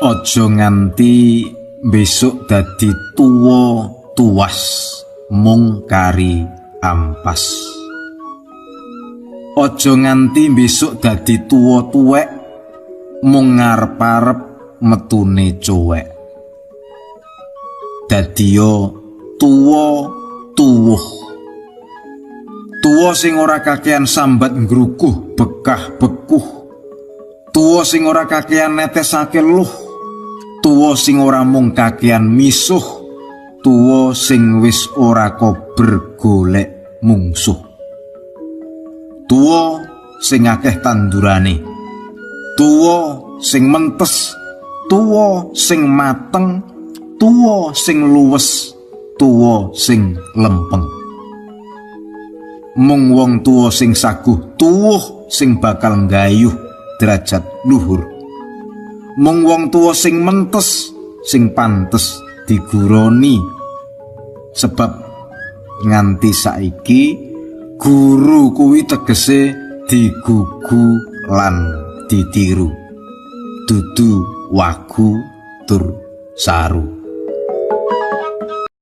Aja nganti besok dadi tuwa tuwas mung kari ampas. Aja nganti besok dadi tuwa tuwek mung ngarep-arep metune cowek. Dadiya tuwa tuwuh. Tuwa sing ora kakean sambat ngrukuh bekah bekuh. Tuwa sing ora kakean netesake luh. Tuwa sing ora mung kakean misuh. Tuwa sing wis ora kober golek mungsuh. Tuwa sing akeh tandurane. Tuwa sing mentes, tuwa sing mateng, tuwa sing luwes, tuwa sing lempeng. Mung wong tuwa sing saguh tuwuh sing bakal nggayuh derajat luhur. Mung wong tuwa sing mentes sing pantes diguroni. Sebab nganti saiki guru kuwi tegese digugu lan ditiru. Dudu wagu tur saru.